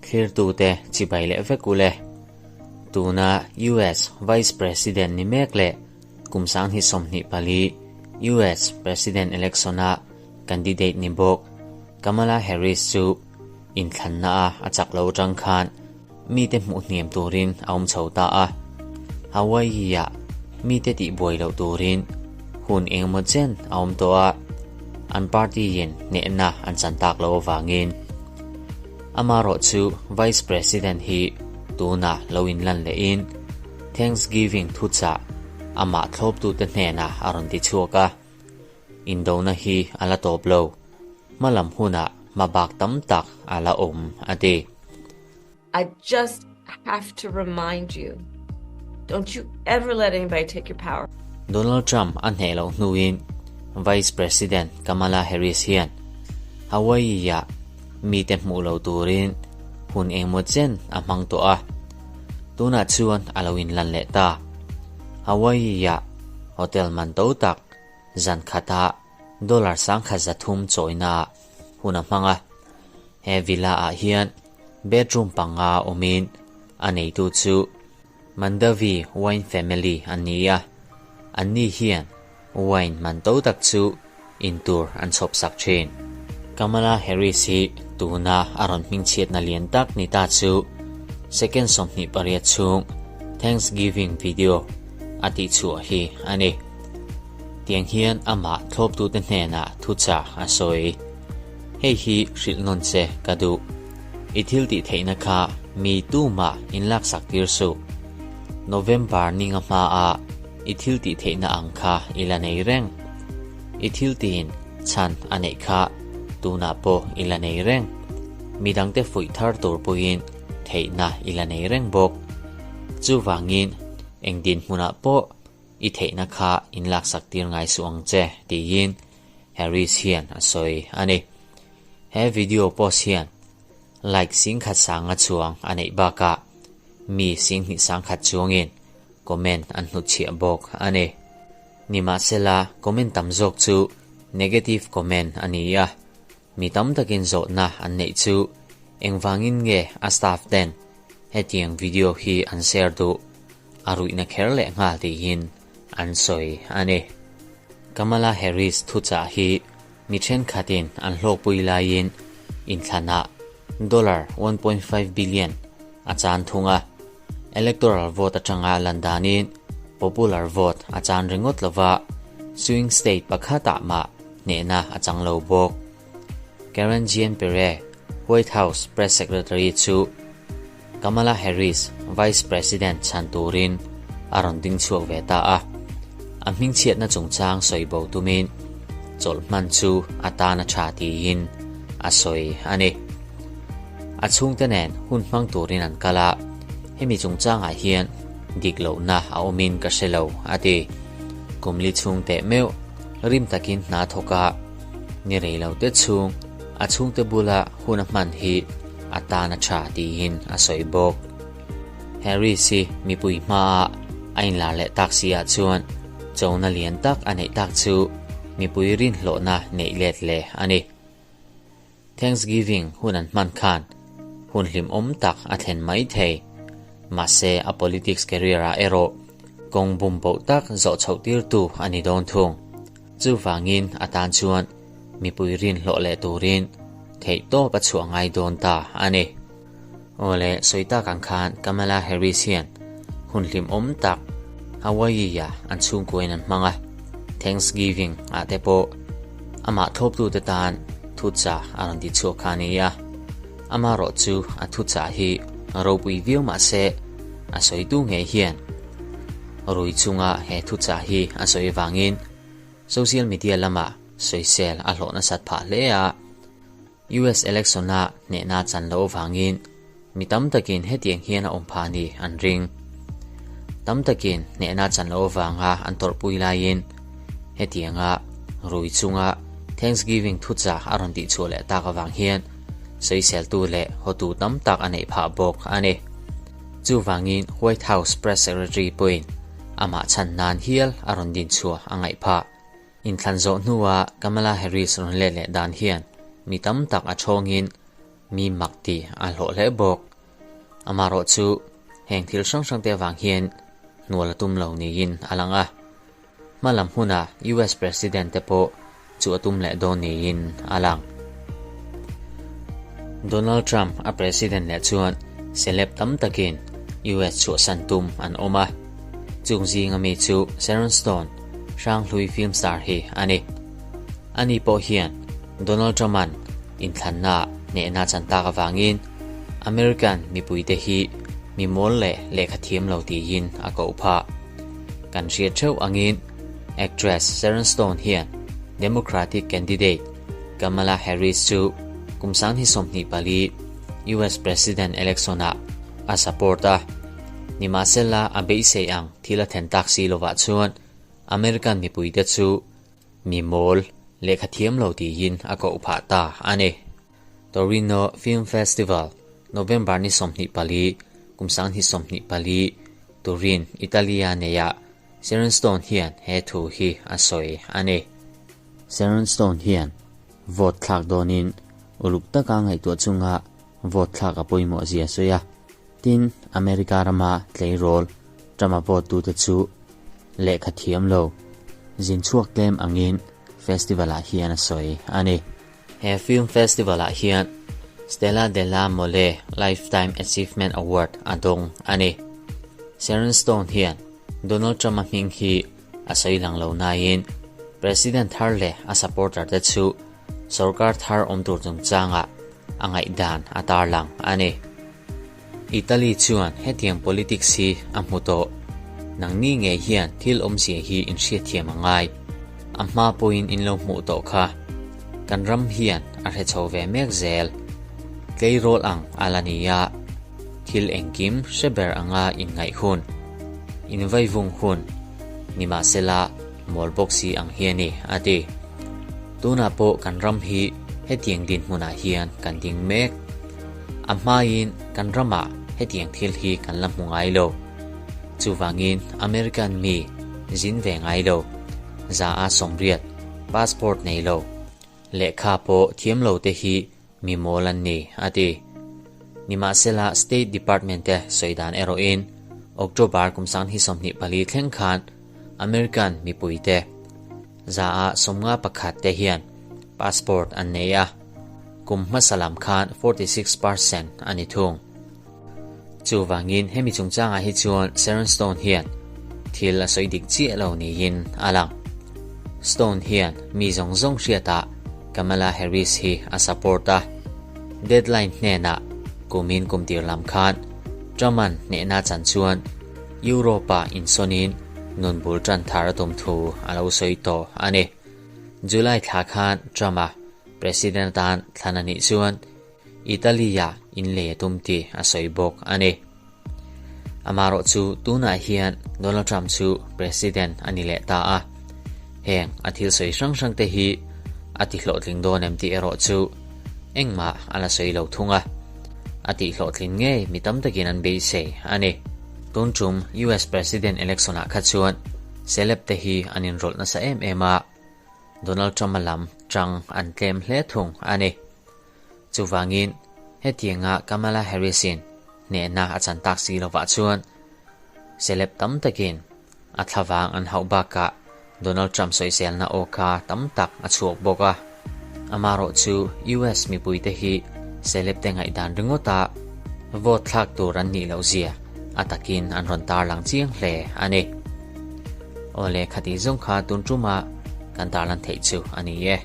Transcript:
Thlirtute chibai leh vek ule. Tuna US Vice President ni mek leh kum 2024 US President Election-a candidate ni bawk Kamala Harris chu inthlanna a a chak lo atang khan mite hmuh hniam turin a awm chho ta a. Hawaii-ah mite tihbuai loh turin hun engemaw chen a awm tawh a, an party-in hnehna an chan tak loh avangin. Amaherawhchu Vice President hi tunah lo inlan lehin Thanksgiving thuchah amah thlawptute hnenah a rawn ti chhuak a. Indona hi a la tawp lo, hmalam hunah hmabak tam tak a la awm, a ti. I just have to remind you, don't you ever let anybody take your power. Donald Trump a hneh loh hnuin Vice President Kamala Harris hian Hawaii-ah mite hmuh lo turin hun engmaw chen a hmang tawh a, tunah chuan a lo inlan leh ta. Hawaii-ah hotel man to tak zan khata dollar 1300 chawina hun a hmang a, he villa-ah hian Bedroom panga awmin a neitu chu Mandavi Wine Family an ni a, anni hian wine man to tak chu in tur an chhawp sak thin. Kamala Harris hi tuna a rawn hmingchhiatna lian tak ni ta chu second 28 chhung Thanksgiving video a tihchhuah hi a ni. Tiang hian amah thlawptute hnenah thuchah a sawi. Hei hi hrilh nawn che ka duh. I thil tih theihna kha mi tumah in laksak tir suh. November ninga hmaa i thil tih theihna ang kha i la nei reng. I thil tihin chhan a neih kha tunah pawh i la nei reng. Midangte fuih thar tur pawhin theihna i la nei reng bawk. Chuvangin eng dinhmunah pawh i theihna kha in laksak tir ngai suh ang che, tiin Harris hian a sawi a ni. He video post hian like 10,100 chuang a neih bakah mi 2,200 chuangin comment an hnutchhiah bawk a ni. Nimahsela comment tam zawk chu negative comment a ni a, mi tam takin zawhna an neih chu engvangin nge a staff ten hetiang video hi an share duh, a ruihna kher leh nghal tiin an sawi a ni. Kamala Harris thuchah hi mi thenkhatin an hlawkpui laiin inthlanah dollar 1.5 billion a chan thung a, electoral vote atanga lan danin popular vote a chan ringawt lova swing state pakhatah mah hnehna a chang lo bawk. Karine Jean-Pierre, White House Press Secretary chu Kamala Harris Vice President chhan turin a rawn ding chhuak ve ta a, a hmingchhiatna chungchang sawi bo tumin chawlh hman chu a tan a tha tiin a sawi a ni. A chhungte nen hun hmang turin an kal a, hemi chungchangah hian dik lohna a awmin ka hre lo, a ti. Kum li chhung teh meuh rim takin hna thawk a, ni rei lo te chhung a chhungte bula hun a hman hi a tan a tha tiin a sawi bawk. Harris hi mipui hmaah a inlar leh tak si ah chuan chona lian tak a neih tak chu mipui rinhlawhna neih let leh a ni. Thanksgiving hun an hman khan hun hlimawm tak a thlen mai thei. Mahse a politics career ah erawh kawng bum boh tak zawh chhoh tirtu a ni dawn thung. Chuvangin a tan chuan mipui rinhlawh leh turin theihtawp a chhuah ngai dawn ta a ni. Awle, sawi tak ang khan Kamala Harris hian hun hlimawm tak Hawaii-a an chhungkuain an hmang a, Thanksgiving ah te pawh amah thlawptute tan thuchah a rawn ti chhuak kha a ni a. Amaherawh chu a thuchah hi ropui viau mah se a sawitu ngei hian rui chunga he thuchah hi a sawi avangin social media lamah sawisel a hlawh nasat phah hle a. US election-a hnehna chan loh avangin mi tam takin hetiang hian a awm phah ni an ring. Tam takin hnehna chan loh avanga an tawrhpui laiin hetianga rui chunga Thanksgiving thuchah a rawn tihchhuah leh tak avang hian sawiseltu leh hotu tam tak a neih phah bawk a ni. Chuvangin White House Press Secretary pawhin amah chhan nan hial a rawn dinchhuah a ngaih phah. Inthlan zawh hnua Kamala Harris rawn let leh dan hian. mi tam tak a ṭhawngin mi mak tih a hlawh hle bawk. Amaherawhchu, heng thil hrang hrangte avang hian hnual a tum lo niin a lang a. Hma lam huna US President te pawh chu a tum leh dawn niin a lang. Donald Trump a President leh chuan celeb tam takin US chhuahsan tum an awm a. Chung zinga mi chu Sharon Stone, hranghlui film star hi a ni. Ani pawh hian Donald Trump-a'n inthlanna hnehna chan tak avangin American mipuite hi mi mawl leh lehkha thiam lo tiin a koh phah. Kan hriat theuh angin actress Sharon Stone hian Democratic candidate Kamala Harris chu kum 2024 US President election-ah a support a. Nimahsela a beisei ang thil a then tak si lovah chuan American mipuite chu mi mawl lehkha thiam lo tiin a koh phah ta a ni. Torino Film Festival, November ni 24, kum 2024, Turin, Italy-a neiah Sharon Stone hian he thu hi a sawi a ni. Sharon Stone hian vote thlak dawnin uluk taka ngaihtuah chunga vote thlak a pawimawh zia a sawi a. Tin, America rama tleirawl Trump-a vote tute chu lehkha thiam lo zin chhuak tlem angin festival-ah hian a sawi a ni. He film festival-ah hian Stella Della Mole Lifetime Achievement Award a dawng a ni. Sharon Stone hian Donald Trump-a hming hi a sawi lang lo nain President thar leh a supporter te chu sorkar thar awm tur chungchangah a ngaihdan a tarlang a ni. Italy chuan hetiang politics hi a hmu tawh. Nangni ngei hian thil awmzia hi in hriatthiam a ngai. A hma pawhin in lo hmuh tawh kha. Kan ram hian a hre chho ve mek zel. Tleirawl ang a la ni a, thil engkim hre ber anga inngaih hun, invaivung hun, nimahsela mawl bawk si ang hi a ni, a ti. Tunah pawh kan ram hi hetiang dinhmunah hian kan ding mek. A hmain kan ramah hetiang thil hi kan la hmu ngai lo. Chuvangin American mi zin ve ngai lo, 180, passport nei lo, lehkha pawh thiam lo te hi mi mawl an ni, a ti. Nimahsela State Department te sawi dan erawhin October kum 2024 thleng khan American mipuite 51% te hian passport an nei a. Kum hmasa lam khan 46% a ni thung. Chuvangin hemi chungchangah hi chuan Sharon Stone hian thil a sawi dik chiah lo niin a lang. Stone hian mi zawng zawng hriatah Kamala Harris hi a support a. Deadline hnenah kumin kum tir lam khan Trump-a'n hnehna chan chuan Europe-ah insawnin nun bul tan thar a tum thu a lo sawi tawh a ni. July thla khan Trump-a President atan thlan a nih chuan Italy-ah inlei a tum tih a sawi bawk a ni. Amaherawh chu tunah hian Donald Trump chu President a ni leh ta a, heng a thil sawi hrang hrang te hi a ti hlawhtling dawn em tih erawh chu engmah a la sawi lo thung a, a tih hlawhtlin ngei mi tam takin an beisei a ni. Tun tum US President election-ah kha chuan celeb te hi an inrawlh nasa em em a, Donald Trump-a lam chang an tlem hle thung a ni. Chuvangin, hetianga Kamala Harris-in hnehna a chan tak si lovah chuan celeb tam takin a thlavang an hauh bakah Donald Trump sawiselna aw kha tam tak a chhuak bawk a. Amaherawh chu US mipuite hi celeb te ngaihdan ringawta vote thlak tur an nih loh zia a takin an rawn tarlang chiang hle a ni. Awle khati zawng kha tun tuma kan tarlan theih chu a ni e.